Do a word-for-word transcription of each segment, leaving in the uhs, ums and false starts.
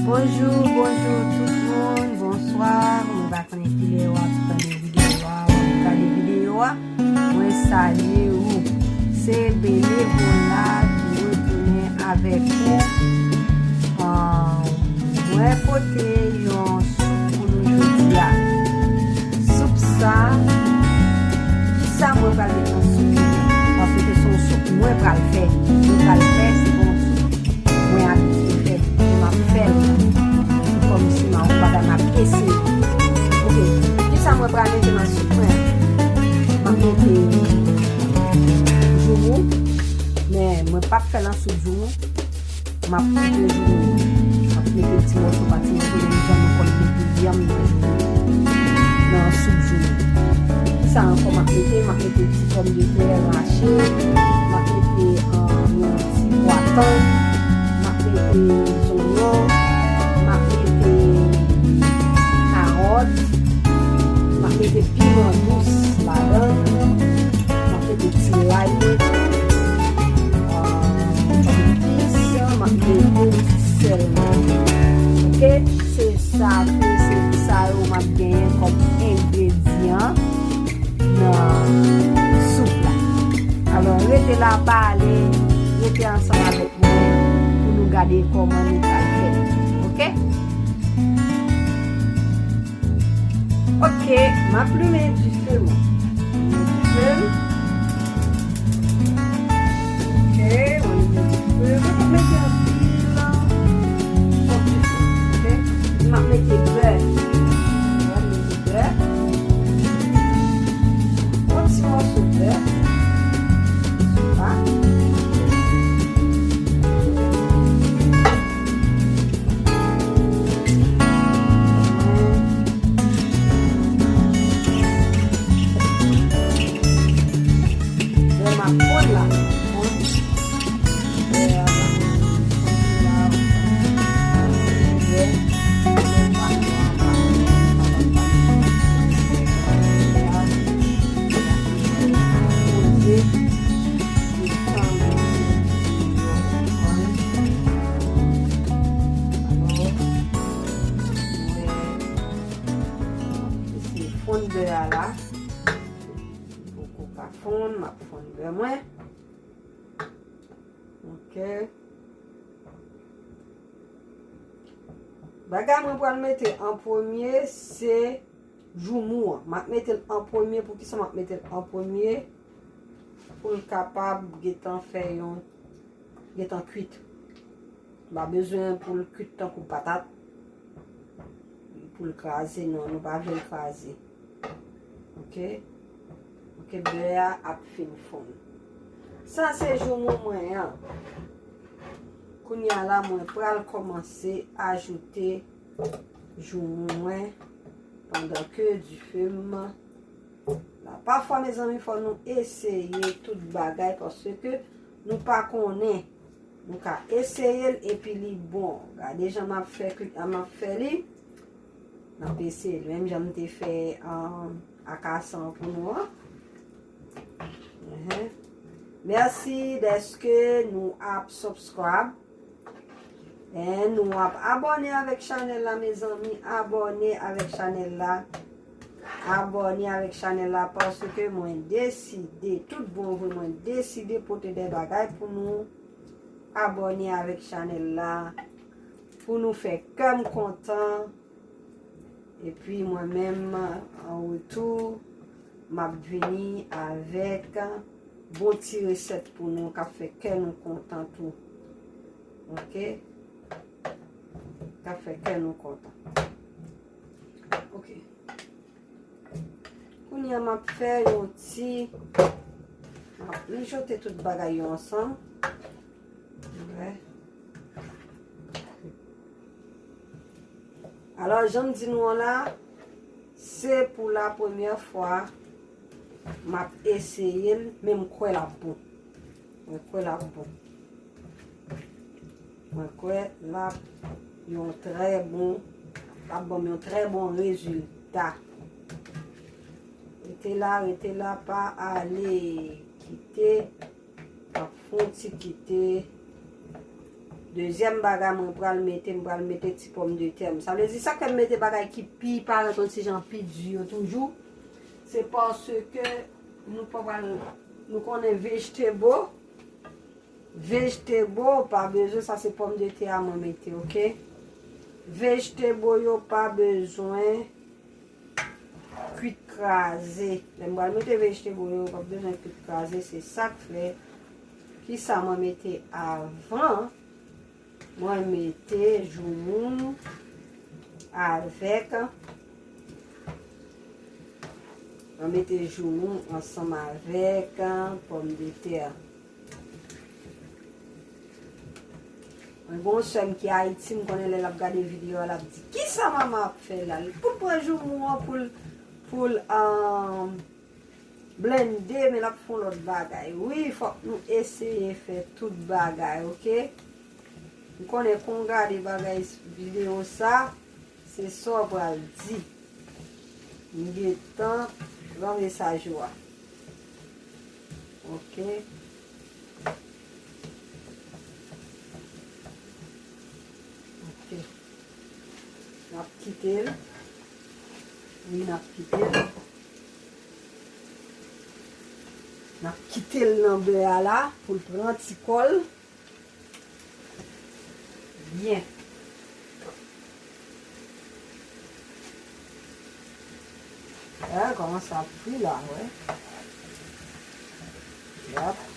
Bonjou, bonjou tout moun, bonswa. Mwen pa konnen kilè w ap tande videyo a, w ap gade videyo a. Mwen salye ou. Se Benevola ki retounen avèk ou. Ah, mwen pote yon soup pou nou jodi a. Soup sa, kisa mwen pral met nan soup? Paske se yon soup mwen pral fè. Mwen pral fè, se pa yon soup mwen abitye fè, m ap fè l. Se kòmsi m ap, yon bagay m ap eseye. Oke, kisa mwen pral mete nan soup mwen? M ap mete joumou, men mwen p ap fè l an soup joumou. M ap koupe joumou, m ap mete ti mòso pa ti mòso, menm jan nou konn mete yanm nan joumou, nan soup joumou. Kisa ankò m ap mete? M ap mete ti pòmdetè mache, m ap mete, ah, yon ti pwa tann, m ap mete zonyon, m ap mete kawòt, m ap mete piman dous ladan l, m ap mete ti lay mwen tou, ah, epis, m ap mete ti sèl mwen. Oke, se sa, se sa yo m ap genyen kòm engredyan nan soup la. Alò, rete la, pa ale, rete ansanm avèk mwen pou nou gade kòman nou pral fè l. Oke? Oke, m ap limen dife mwen. Limen dife m. Oke, mwen limen dife m. Mwen p ap mete anpil, anpil dife. Oke? M ap mete bè. Mwen mete bè. Yon ti mòso bè. Sou pa. Lè m ap fonn la, m ap fonn. Lè a, m ap fonn la, m ap fonn. Lè, lè m ap fonn la, m ap fonn. Lè a, m ap poze. Lè tan m ap poze. Alò, mwen, m ap eseye fonn bè a la. Poko ka fonn, m ap fonn bè mwen. Oke. Bagay mwen pral mete an premye, se joumou an. M ap mete l an premye. Poukisa m ap mete l an premye? Pou l kapab gentan fè yon, gentan kwit. M pa bezwen pou l kwit tankou patat. Pou l kraze, non, nou pa vle l kraze. Oke? Oke, bè a ap fin fonn. Sa se joumou mwen an. Kounye a la, mwen pral kòmanse ajoute joumou mwen pandan ke dife m la. Pafwa, mezanmi, fò nou eseye tout bagay paske nou pa konnen. Nou ka eseye l epi li bon. Gade jan m ap fè kli-, m ap fè li. M ap eseye l. Menm jan m te fè, um, akasan an pou nou an. Enhen. Mèsi dèske nou ap subscribe. E nou ap abòne avèk chanèl la, mezanmi. Abòne avèk chanèl la. Abòne avèk chanèl la paske mwen deside, tout bon vre, mwen deside pote de bagay pou nou. Abòne avèk chanèl la pou nou fè kè m kontan. Epi mwen menm, an retou, m ap vini avèk bon ti resèt pou nou k ap fè kè nou kontan tou. Oke? K ap fè kè nou kontan. Oke. Kounye a m ap fè yon ti, m ap mijote tout bagay yo ansanm. Wè. Alò, jan m di nou an la, se pou la premyè fwa m ap eseye l, men m kwè l ap bon. Mwen kwè l ap bon. Mwen kwè l ap yon trè bon, l ap ban m yon trè bon rezilta. Rete la, rete la, pa ale, kite, m ap fè yon ti kite. Dezyèm bagay mwen pral mete, m pral mete ti pòmdetè m. Sa vle di sa k fè m mete bagay ki pi parèt yon ti jan pi di yo toujou, se paske nou pa pral, nou konnen vegetable, vegetable pa bezwen, sa se pòmdetè a mwen mete, oke? Vegetable yo pa bezwen kwit kraze. Lè m pral mete vegetable yo, yo p ap bezwen kwit kraze. Se sa k fè, kisa mwen mete avan? Mwen mete joumou avèk, mwen mete joumou ansanm avèk pòmdetè. Mwen gen yon sè m ki Ayiti, m konnen lè l ap gade videyo a, l ap di, "Kisa manman ap fè la?" Li pou l pran joumou an pou l, pou l, um, blende, men l ap fè yon lòt bagay. Wi, fòk nou eseye fè tout bagay, oke? M konnen kon w gade bagay videyo sa, se sa w pral di. M gentan rantre sa jou a. Oke. Oke. N ap kite l. Wi, n ap kite l. N ap kite l nan bè a la pou l pran ti kò l. Byen. Wè, kòmanse ap fri la, wè. Yap.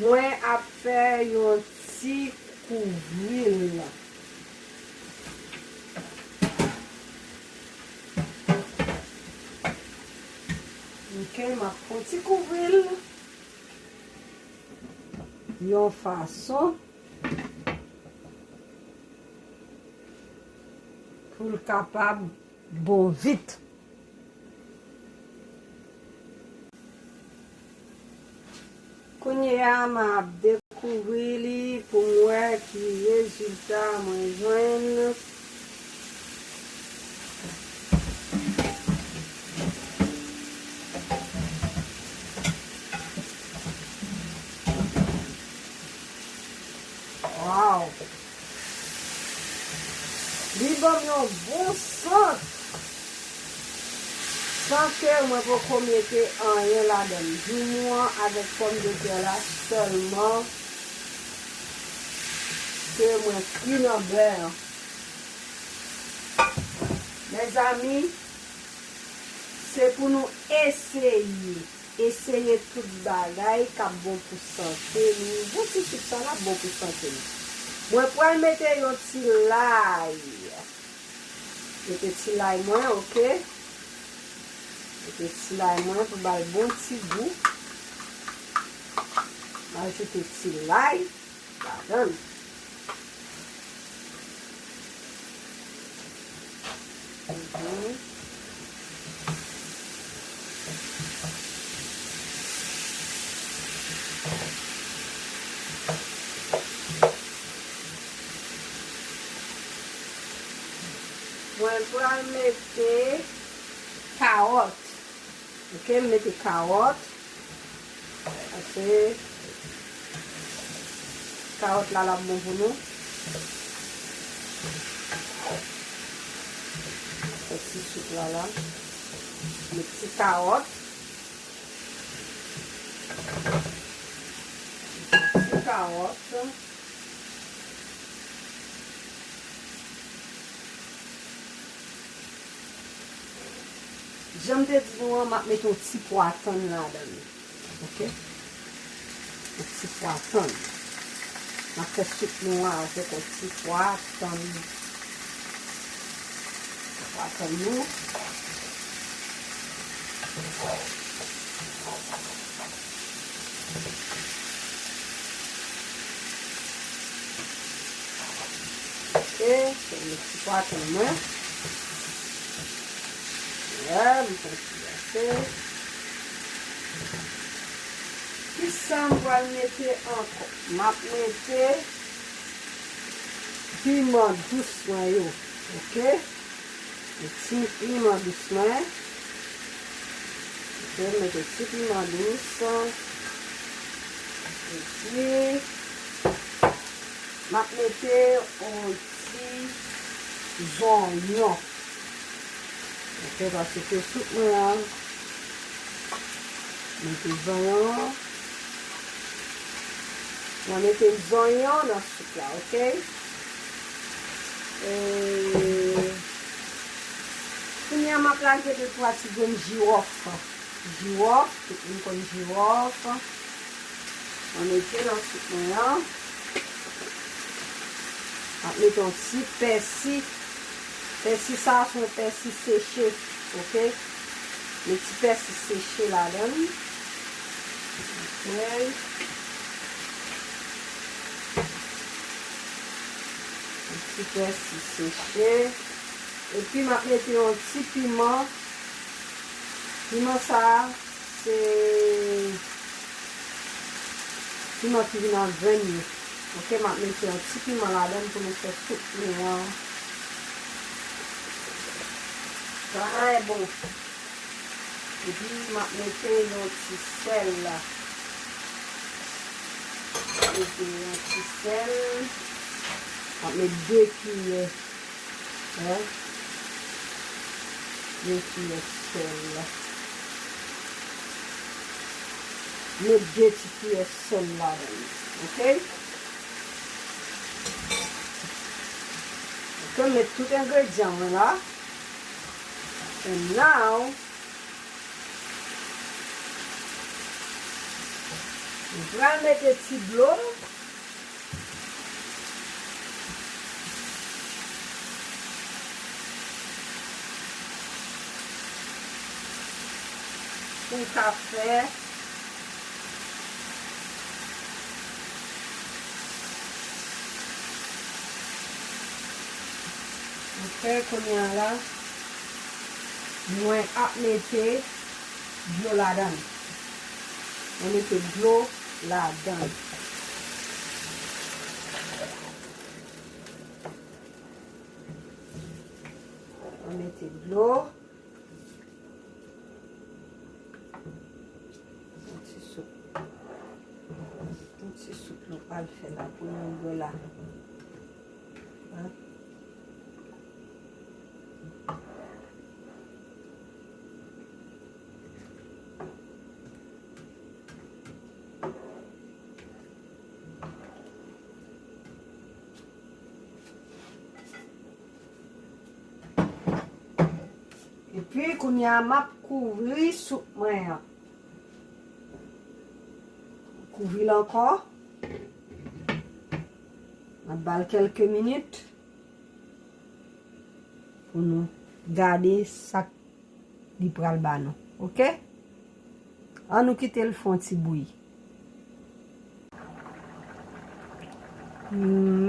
Mwen ap fè yon ti kouvri l. Ok, m ap fè yon ti kouvri l yon fason pou l kapab bon vit. Kounye a, m ap dekouvri li pou m wè ki rezilta mwen jwenn. Waw! Li ban m yon bon sant. San ke mwen poko mete anyen ladan l. Joumou an avèk pòmdetè la sèlman ke mwen fri nan bè an. Mezanmi, se pou nou eseye. Eseye tout bagay k ap bon pou sante nou. Bon ti soup sa la bon pou sante nou. Mwen pral mete yon ti lay. Mete ti lay mwen, ok. Mete ti lay mwen pou ba l bon ti gou. M ajoute ti lay ladan l. Mhm. Mwen pral mete kawòt. Ok, m mete kawòt. Paske kawòt la, l ap bon pou nou. Fè ti soup la la. Met ti kawòt. Ti kawòt. Jan m te di nou an, m ap mete yon ti pwa tann ladan l. Ok? Yon ti pwa tann. M ap fè soup nou an avèk yon ti pwa tann. Ti pwa tann nou. E, se yon ti pwaton mwen. Wè, m fè ti pase. Kisa m pral mete ankò? M ap mete piman dous mwen yo, oke? Yon ti piman dous mwen. Oke, m mete ti piman dous. Epi, m ap mete yon ti zonyon. Oke, paske soup mwen an, mete zonyon. Mwen mete zonyon nan soup la, oke? E, kounye a, m ap lage de twa ti grenn jiwòf. Jiwòf, tout moun konn jiwòf. Mwen mete nan soup mwen an. M ap mete yon ti pèsi. Pèsi sa a se yon pèsi seche, oke? Met ti pèsi seche ladan l. Oke. Yon ti pèsi seche. Epi m ap mete yon ti piman. Piman sa a, se piman ki vin an grenn yo. Oke, m ap mete yon ti piman ladan l pou nou fè soup nou an trè bon. Epi, m ap mete yon ti sèl la. Mete yon ti sèl. M ap met de kiyè. Wè. De kiyè sèl la. Met de ti kiyè sèl ladan l. Oke? Oke, m met tout engredyan mwen la. And now, m pral mete ti dlo. Pou m ka fè. Ok, kounye a la, mwen ap mete dlo ladan l. Mwen mete dlo ladan l. Mwen mete dlo. Yon ti soup. Yon ti soup nou pral fè la pou nou bwè la. Hein? Epi, kounye a, m ap kouvri soup mwen an. Kouvri l ankò. M ap ba l kèlke minit pou nou gade sa k li pral ba nou. Oke? An nou kite l fè yon ti bouyi.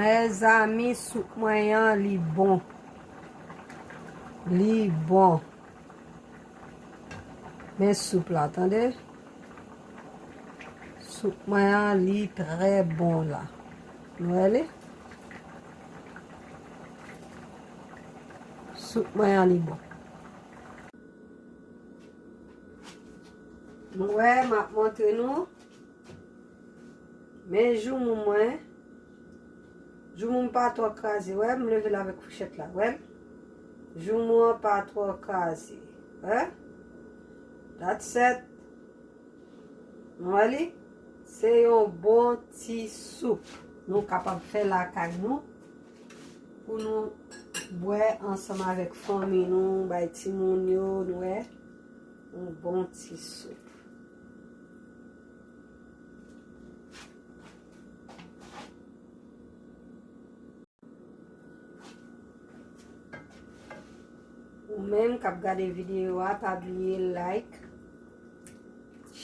Mezanmi, soup mwen an, li bon. Li bon. Men soup la, tande. Soup mwen an, li trè bon la. Nou wè li? Soup mwen an, li bon. Nou wè, m ap montre nou. Men joumou mwen. Joumou m pa twò kraze, wè, m leve l avèk fouchèt la, wè. Joumou an pa twò kraze, wè. That's it. Nou wè li? Se yon bon ti soup. Nou kapab fè lakay nou. Pou nou bwè ansanm avèk fanmi nou, bay timoun yo, nou wè, yon bon ti soup. Ou menm k ap gade videyo a, pa bliye like,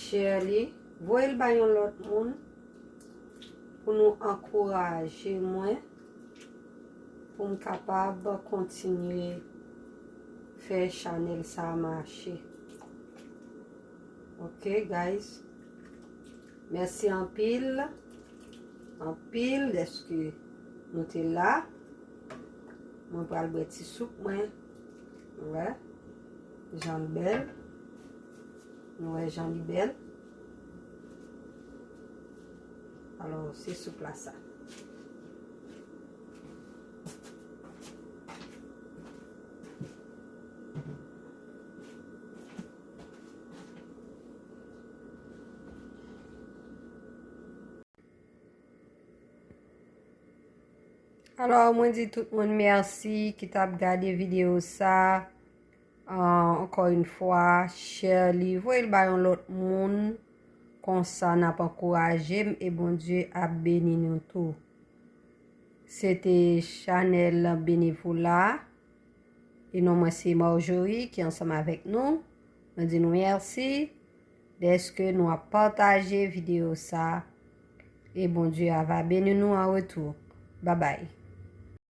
share li, voye l bay yon lòt moun pou nou ankouraje mwen. pou m kapab kontinye fè chanèl sa mache. Ok, guys. Mèsi anpil, anpil dèske nou te la. Mwen pral bwè ti soup mwen. Wè, jan l bèl. Nou wè jan li bèl. Alò, se soup la sa. Alò, mwen di tout moun mèsi ki t ap gade videyo sa. Ah, ankò yon fwa, share li, voye l ba yon lòt moun. Konsa n ap ankouraje m e Bondye ap beni nou tou. Se te chanèl Benevola. E non mwen se Marjorie ki ansanm avèk nou. Mwen di nou mèsi dèske nou ap pataje videyo sa. E Bondye a va beni nou an retou. Babay.